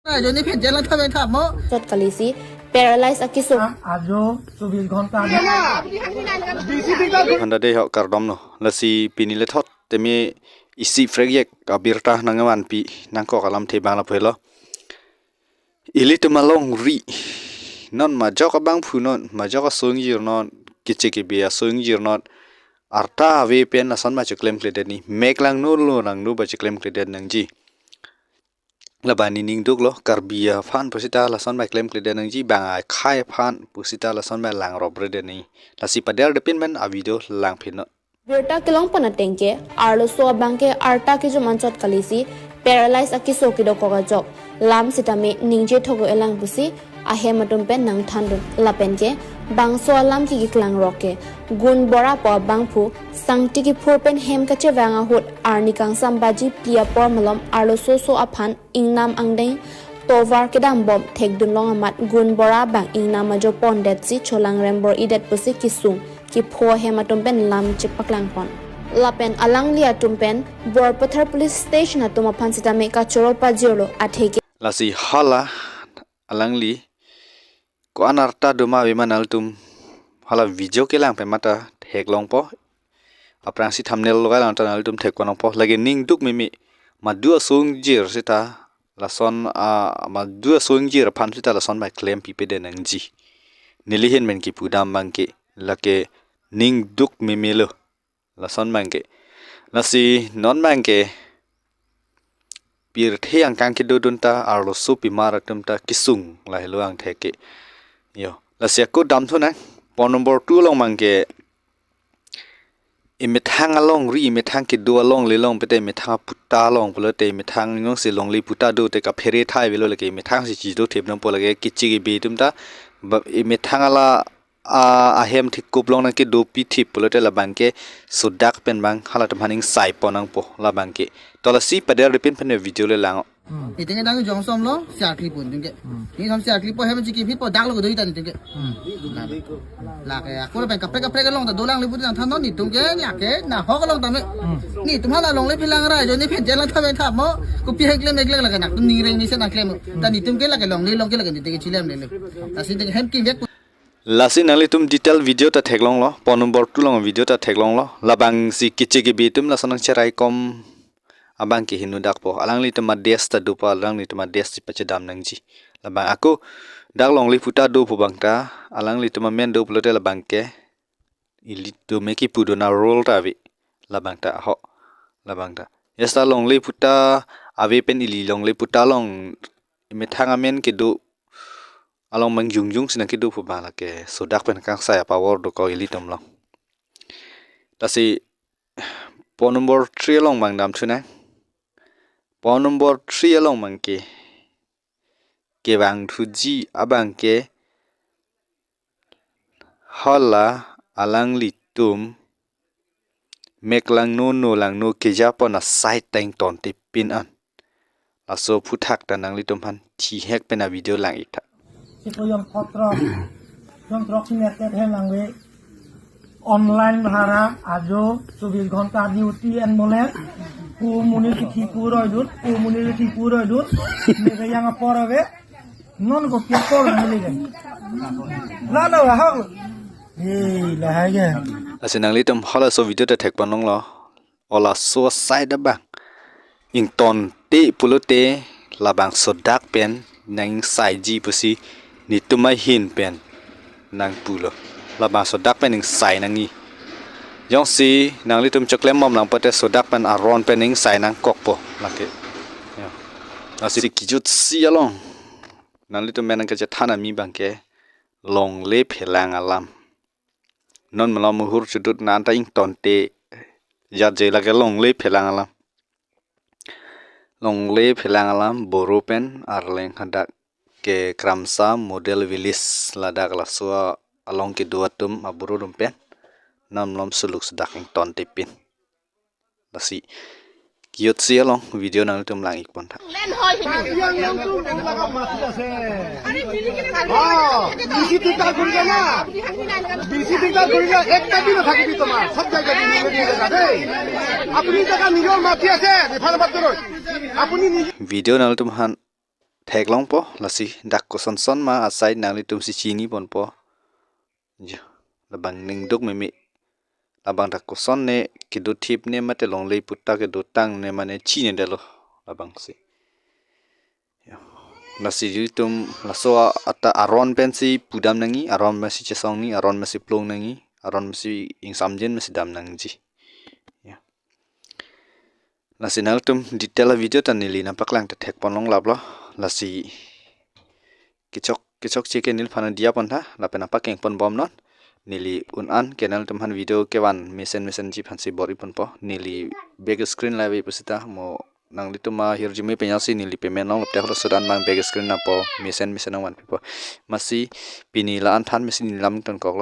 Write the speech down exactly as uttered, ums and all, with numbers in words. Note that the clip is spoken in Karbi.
Ajo ni phenjela thabe thamo. Chot kalisi paralyze akiso. Ajo chobis ghonta. Handa de ho kardom no. Lasi pini lethot teme isi frekyek abirta nangvanpi nangkok alamthe abang lapu helo. Ilitum alongri. Non majok abangphu non, majok aso ingjir non, keche kebe aso ingjir non. Arta ave pen lason ba cheklemkledet ni. Mek langno lo langno ba cheklemkledet nangji. Labang nening duklo, Karbi aphan pusita lason ba klemkledet nangji, bang akhei aphan pusita lason ba langrop redet nangji. Lasi paderdepin pen avideo langphin non. Birta kelong pon ateng ke, arloso abang ke arta kejum anchot kalisi, paralyze akiso kedokok ajok. Lam sitame ningje thok-o-elang pusi ahem atum pen nangthandun. Lapen ke bangso alam ke keklang rok ke Gun Bora pu abangphu, sangti kiphur pen hem kachevang ahut arni kangsam baji phli apor malom arloso so aphan ingnam angdeng tovar kedam bom thekdun long amat Gun Bora bang ingnam ajo pondetsi cholang rembor-idet pusi kesung kepho ahem atum pen lam chepaklang pon. Lapen alangli atum pen Borpathar Police Station atum aphan sitame kachoro pajirlo, athe ke. Lasi hala alangli ko-an arta doma ave ma nanglitum hala video kelang pen mata theklongpo. Aphrangsi thumbnail logai lang ta nanglitum thekpon longpo. Lake ning duk meme, madu aso ingjir sita lason a, madu aso ingjir aphan sita lason ba klempipedet nangji. Neli ahin pen kipudam abang ke lake ning duk meme lo. Lason abang ke. Lasi non abang ke pirthe angkang kedodun ta arloso pimar atum ta kesung lahelo angthek ke. Yo, lasi ako damthunang. Point number two along abang ke, emethang alongri, emethang kedo alongle along pute emethang aputa along pulote emethang jongsi longle puta do te kaphere thai avelo, lake emethang si chido thep nangpo, lake keche kebe atum ta ba, emethang ala a, ahem thekup along nangkedo pithip pulote labang ke sodak pen abang halatum aphan ingsai pon nangpo labang ke. To lasi paderdepin pen video le lang. Hmm. Itum ke dang jongsom lo, siakli pon itum ke. Hmm. Ni sam siakli po hem chiki phit po dak lo do itan itum ke. Hmm. Lake, ako pen kaprek kaprek along ta dolang le put nangthan non itum ke, lake, nahok along tame. Hmm. Netum hala longle phelang ra, ajo ni phenjela thabe thamo, kopi hek le mek le lake nak, ning reng ni se nak klem. Hmm. Ta netum ke lake longle along ke lake netum ke chilem le le. Lasi itum hem kevek. Lasi nanglitum detail video ta theklonglo, point number two along video ta theklonglo. Labangsi keche kebe atum lason nangcheraikom abang ke hinu dakpo. Alanglitum adress ta dopo, alanglitum adress si pachedam nangji. Labang ako dak longle puta do pu abang ta, alanglitum amen do pulote labang ke ilitum ke kipudun a-rule ta ave. Labang ta ho. Labang ta. Yes ta longle puta ave pen ili longle puta along emethang amen kedo along mangjungjung si nangkedo pu abang lake sodak pen kangsai a-power do ko ilitum along. Lasi point number three along abang damthunang. Point number three along abang ke kevangthuji abang ke hala alanglitum mek langno no langno kejapon asai ta ingtontepin an. Laso aphuthak ta nanglitum aphan thihek pen a-video lang-ik tha. Siko jong photro, jong throk si net tet hem langve. Online bhara ajo chobis ghonta duty and mole. Pu amonit kithi pu roidun, pu amonit kithi pu roidun. Nebe yang apor ave. Non kopi apor nang le. Lalo ahok. Hei, lahai ke. Lasi nanglitum halaso video ta thekpon longlo. Halaso asai ta abang ingtonte pulote labang sodak pen nangingsaiji pusi netum ahin pen nangpulo. Labang sodak pen ingsai nangji. Jongsi nanglitum choklem bom lang pute sodak pen aron pen ingsai nangkokpo lake. Ya. Lasi kejutsi along nanglitum pen nangkachethan ami abang ke longle phelang alam. Non malom muhur chudut nanta ingtonte jat je lake longle phelang alam. Longle phelang alam Boro pen Arleng hadak ke Kramsa Model Village ladak laso along kedo atum a-Boro atum pen. Non malom suluk sodak ingtontepin. Lasi kejutsi along video nanglitum lang-ik pon tha. हाँ, बीजेपी का गुंडा ना, बीजेपी का गुंडा एक भी ना থাকে তোমার, সব জায়গা দিয়ে মেরে দিয়ে যাবে। আপনি টাকা নিজের মাটি আছে, রিফার বাদ করো। আপনি নিজে Video nanglitum aphan theklongpo, lasi dak kosonson ma asai nanglitum si chini ponpo. Jo, labang ningduk meme. Labang dak koson ne kedo thip ne mate longle puta kedo tang ne mane chinedetlo labangsi. Jo. Lasi ilitum laso a-, ata aron pensi pudam nangji, aron pensi chesong nangji, aron pensi plong nangji, aron pensi ingsamjin pensi dam nangji. Jo. Lasi nanglitum detail a video ta neli nangpaklang te thekponlonglaplo. Lasi kechok kechokche ke neliphan diya pontha, lapen nangpakeng ponbomnon. Neli un-an ke nanglitum aphan video kevan mesen mesenji aphansi bor-i ponpo. Neli back screen live pusita mo nanglitum ahirjume pensi neli payment long lapte holo sodan bang back screen nangpo mesen mesen nangvanpipo. Amatsi pini la-an than mesen neli lam ton koklo.